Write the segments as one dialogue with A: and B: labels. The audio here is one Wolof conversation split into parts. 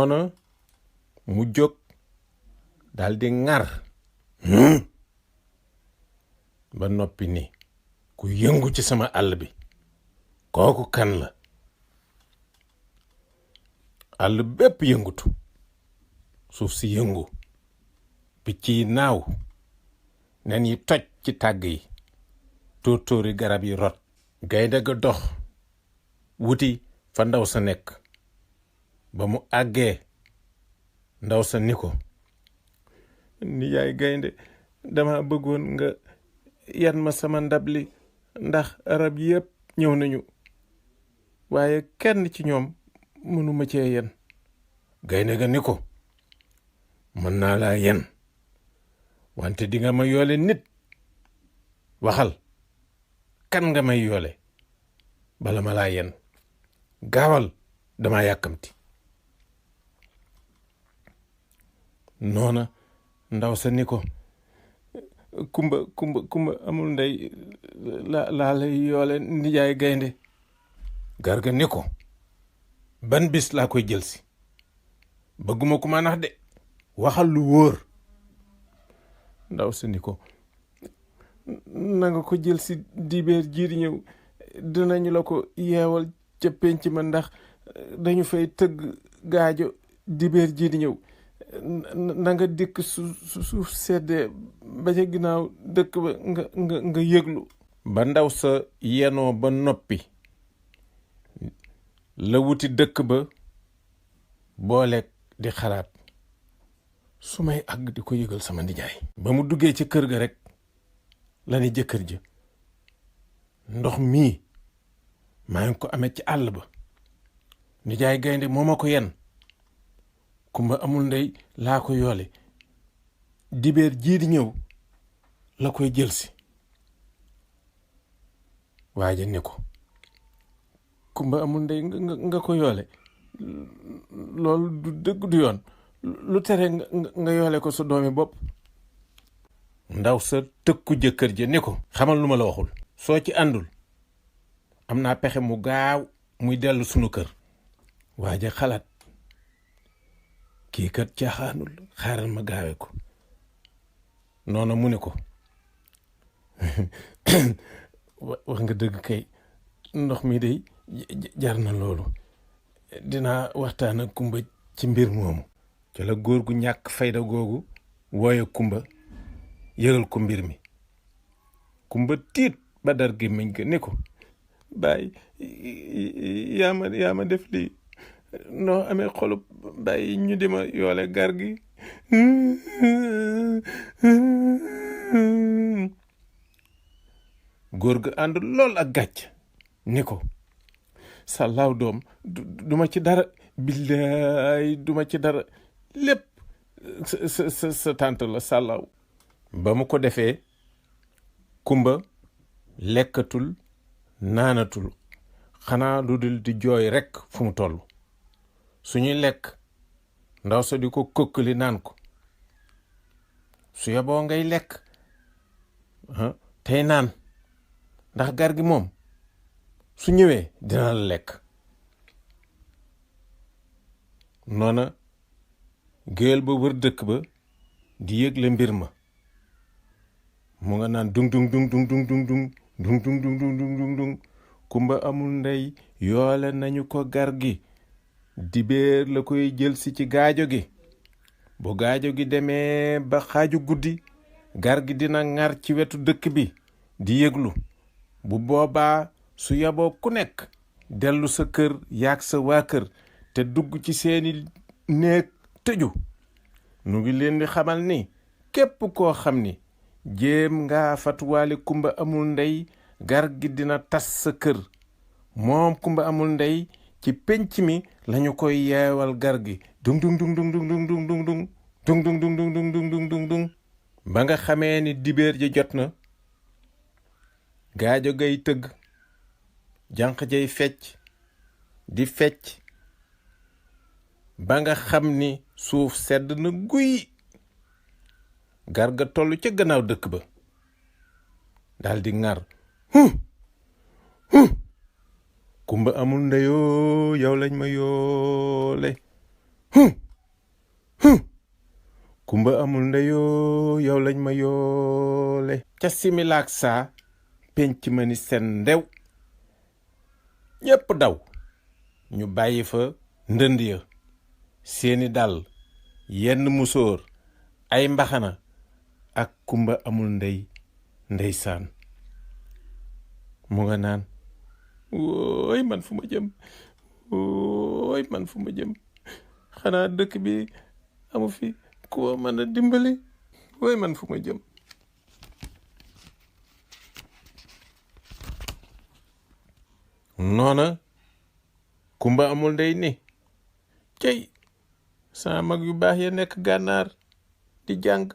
A: noona mu jóg daldi ŋar ba noppi ni ku yëngu ci sama àll bi kooku kan la. àll bépp yëngutu, suuf si yëngu, picc yi naaw, nen yi toj ci tàgg yi, tóortóori garab yi rot. gaynde ga dox wuti fa ndaw sa nekk. ba mu àggee ndaw sa ni ko, nijaay gaynde, dama bëggoon nga yan ma sama ndab li ndax arab yépp ñëw nañu waaye kenn ci ñoom mënuma cee yen. gaynde ga ni ko, mën naa laa yen wante di nga ma yoole nit. waxal kan nga may yoole bala ma laa yen. gaawal, dama yàkkamti. noona ndaw sa ni ko, kumba amul ndey laa lay yoole nijaay gaynde. garga ni ko, ban bis laa koy jëlsi? bëgguma ku ma nax de, waxal lu wóor. ndaw sa ni ko, nanga ko jëlsi dibeer jiir ñëw, dinañu la ko yeewal ca penc ma ndax dañu fay tëgg gaajo dibeer jiir ñëw. nanga dikk suuf seddee ba ca ginnaaw dëkk ba nga yëglu. ba ndaw sa yenoo ba noppi la wuti dëkk ba booleeg di xalaat, su may àgg di ko yëgal sama nijaay. ba mu duggee ci kër ga rek la ni jëkkër ja, ndox mii maa ngi ko amee ci àll ba, nijaay gaynde moo ma ko yen, kumba amul ndey laa ko yoole, dibeer jii di ñëw la koy jëlsi. waaja ni ko, kumba amul ndey nga ko yoole, loolu du dëgg du yoon, lu tere nga yoole ko sa doomi bopp. ndaw sa tëkku jëkkër ja ni ko, xamal lu ma la waxul. soo ci àndul am naa pexe mu gaaw muy dellu sunu kër. waaja xalaat, kii kat caaxaanul, xaaral ma gaawe ko. noonu mu ne ko, wax nga dëgg kay, ndox mi day jar na loolu, dinaa waxtaan ak kumba ci mbir moomu. ca la góor gu ñàkk fayda googu wooye kumba yëgal ko mbir mi. kumba tiit ba dar gémmiñ ga ni ko, baay yaa ma def lii, noo amee xolub bàyyi ñu di ma yoole gar gi. góor ga ànd lool ak gàcc ni ko, sàllaaw doom, duma ci dara, billaay duma ci dara, lépp sa tànt la sàllaaw. ba mu ko defee kumba lekkatul naanatul, xanaa lu dul di jooy rekk fu mu toll. suñuy lekk ndaw sa di ko kokkali naan ko, su yeboo ngay lekk tey naan, ndax gar gi moom su ñëwee dina la lekk. noona géwél ba wër dëkk ba di yëgle mbir ma, mu nga naan dung dung dung dung dung dung dung dung dung dung dung dung dung dung, kumba amul ndey yoole nañu ko gar gi, dibéer la koy jël si ci gaajo gi. bu gaajo gi demee ba xaaju guddi, gar gi dina ŋar ci wetu dëkk bi di yëglu. bu boobaa su yaboo ku nekk dellu sa kër yaag sa waa kër te dugg ci seeni néeg tëju. nu ngi leen di xamal ni képp koo xam ni jéem nga fatuwaale kumba amul ndey, gar gi dina tas sa kër. moom kumba amul ndey ci penc mi lañu koy yeewal gar gi. dung dung dung dung dung dung dung dung dung dung dung dung dung dung dung dung dung. ba nga xamee ni dibéer ji jot na, gaajo gay tëgg, jànq jay fecc di fecc, ba nga xam ni suuf sedd na guy. garga toll ca gannaaw dëkk ba daldi ŋar, kumba amul ndeyoo, yow lañ ma yoole, kumba amul ndeyoo yow lañ ma yoole ca similaak saa penc ma ni seen ndew ñépp daw ñu bàyyi fa ndënd ya seeni dal yenn musóor ay mbaxana ak kumba amul ndey ndeysaan mu nga naan wooy man fu ma jëm wooy man fu ma jëm xanaa dëkk bi amu fi ku mën a dimbali wooy man fu ma jëm noona kumba amul ndey ni cey sama mag yu baax ya nekk gànnaar di jàng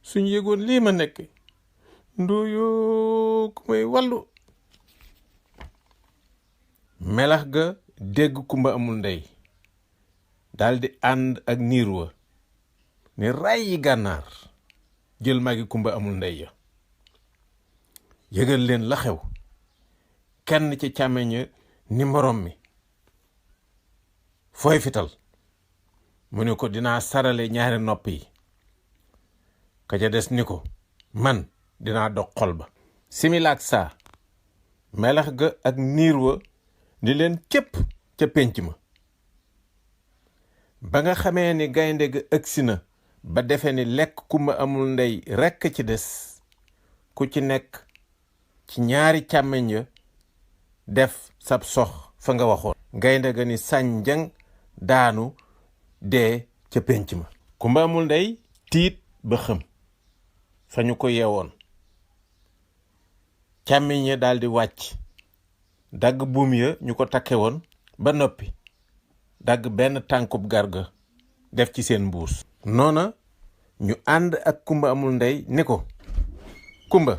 A: suñ yëgoon lii ma nekk ndooyoo ku may wàllu melax ga dégg kumba amul ndey daldi ànd ak niir wa ne ray yi gànnaar jël magi kumba amul ndey ya yëgal leen la xew kenn ci càmmeñ ni morom mi fooy fital mu ne ko dinaa sarale ñaari nopp yi ka ca des ni ko man dinaa dog xol ba similaak saa melax ga ak niir wa di leen cëpp ca pénc ma ba nga xamee ni gaynde ga ëgsi na ba defe ni lekk kumba amul ndey rekk ci des ku ci nekk ci ñaari càmmeñ ya def sab sox fa nga waxoon gaynde ga ni sànjang daanu dee ca pénc ma kumba amul ndey tiit ba xëm fa ñu ko yeewoon càmmiñ ya daldi wàcc dagg buum ya ñu ko takke woon ba noppi dagg benn tànkub garga def ci seen mbuus noona ñu ànd ak kumba amul ndey ni ko kumba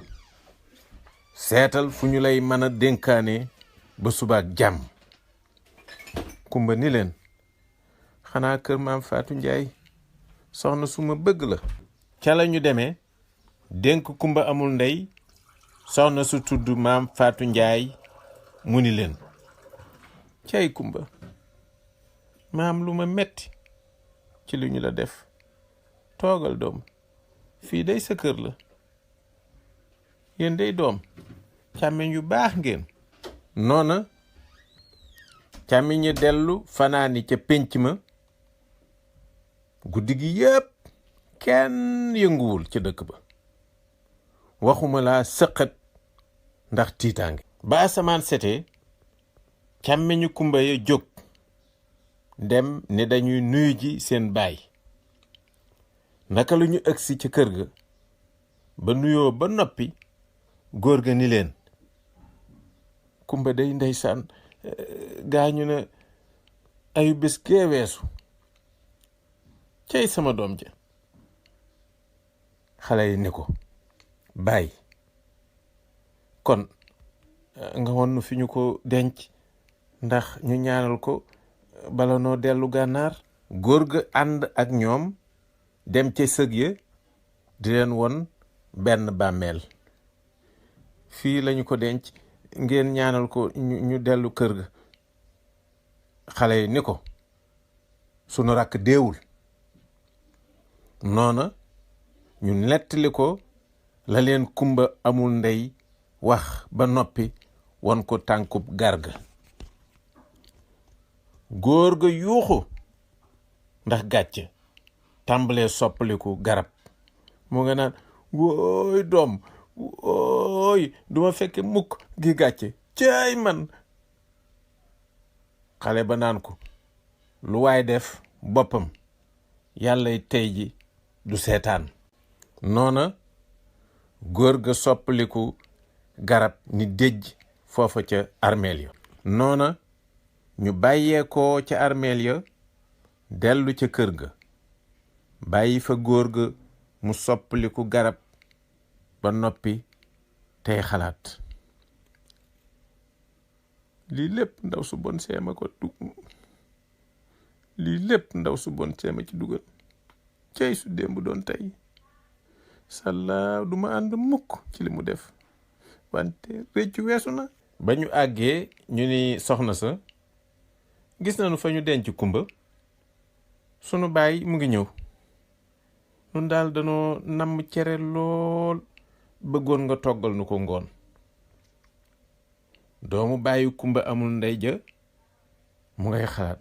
A: seetal fu ñu lay mën a dénkaane ba subaak jàmm kumba ni leen xanaa kër maam Faatu Njaay soxna su ma bëgg la ca la ñu demee dénk kumba amul ndey soxna su tudd maam Faatu Njaay mu ni leen cay kumba maam lu ma metti ci lu ñu la def toogal doom fii day sa kër la yéen day doom càmmiñ yu baax ngeen noona càmmiñ yi dellu fanaani ca pénc ma guddi gi yépp kenn yënguwul ca dëkk ba waxuma laa sëqat ndax tiitaange ba asamaan setee càmmiñu kumba ya jóg dem ne dañuy nuyu ji seen baay naka lu ñu ëgsi ca kër ga ba nuyoo ba noppi góor ga ni leen kumba day ndeysaan gaañu na ayu bés gee weesu cey sama doom ja xale yi ni ko baay kon nga won fi ñu ko denc ndax ñu ñaanal ko bala noo dellu gànnaar góor ga ànd ak ñoom dem ca sëg ya di leen won benn bàmmeel fii lañu ko denc ngeen ñaanal ko ñu dellu kër ga xale yi ni ko sunu rakk deewul noona ñu nettali ko la leen kumba amul ndey wax ba noppi won ko tànkub garga góor ga yuuxu ndax gàcce tàmbalee soppaliku garab mu nga naan wooy doom wooy duma fekke mukk gi gàcce caay man xale ba naan ko lu waay def boppam yàllay tey ji du seetaan noona góor ga soppaliku garab ni déj foofa ca armeel ya noona ñu bàyyeekoo ca armeel ya dellu ca kër ga bàyyi fa góor ga mu soppaliku garab ba noppi tey xalaat lii lépp ndaw su bon seema ko lii lépp ndaw su bon seema ci dugal cey su démb doon tey sàllaa du ma ànd mukk ci li mu def wante réccu weesu na ba ñu àggee ñu ni soxna sa gis nañu fa ñu denc kumba sunu baay mu ngi ñëw nun daal danoo namm cere lool bëggoon nga toggal nu ko ngoon. doomu bàyyi kumba amul ndey ja mu ngay xalaat,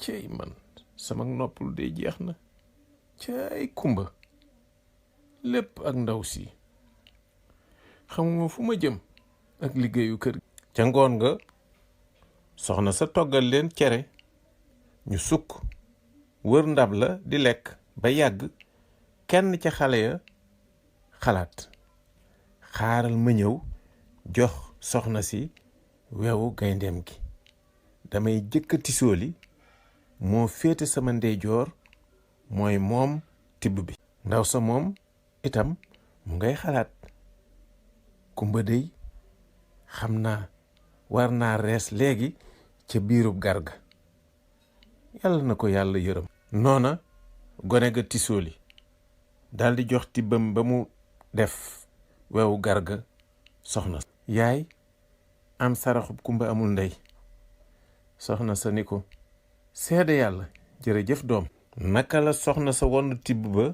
A: cey man sama noppul de jeex na, cey kumba lépp ak ndaw si, xamuma fu ma jëm ak liggéeyu kër. ca ngoon nga soxna sa toggal leen cere, ñu sukk wër ndab la di lekk ba yàgg kenn ca xale ya xalaat, xaaral ma ñëw jox soxna si wewu gayndeem gi, damay jëkkati sooli moo féete sama ndeyjoor mooy moom tibb bi. ndaw sa moom itam mu ngay xalaat, kumba dey xam naa war naa rees léegi ca biirub garga, yàlla na ko yàlla yërëm. noona gone ga tisooli daldi jox tibbam ba mu def wewu garga soxna. yaay am saraxub kumba amul ndey. soxna sa ni ko, seede yàlla jërëjëf doom. naka la soxna sa won tibb ba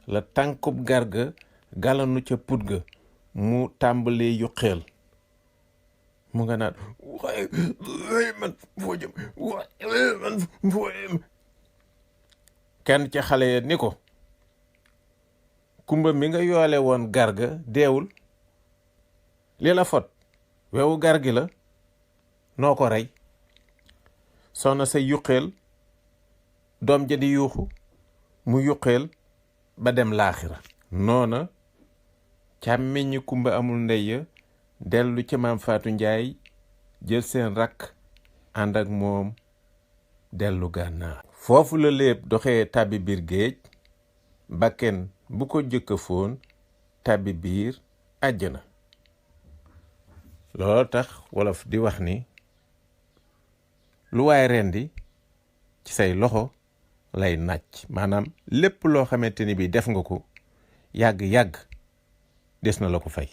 A: la tànkub garga galanu ca put ga mu tàmbalee yuqeel, mu nga naan waaye man foo jëm, waaye man foo jëm. kenn ca xale ya ni ko, kumba mi nga yoole woon garga deewul, li la fot wewu gargi la, noo ko rey. soxna sa yuqeel, doom ja di yuuxu, mu yuqeel ba dem laaxira. noona càmmiñi kumba amul ndey ya dellu ca maam Faatu Njaay jël seen rakk ànd ak moom dellu gànnaar. foofu la léeb doxee tàbbi biir géej, bakken bu ko jëkka foon tàbbi biir àjjana. loolu tax wolof di wax ni lu waay rendi ci say loxo lay nàcc, maanaam lépp loo xamante ni bi def nga ko yàgg-yàgg des na la ko fay.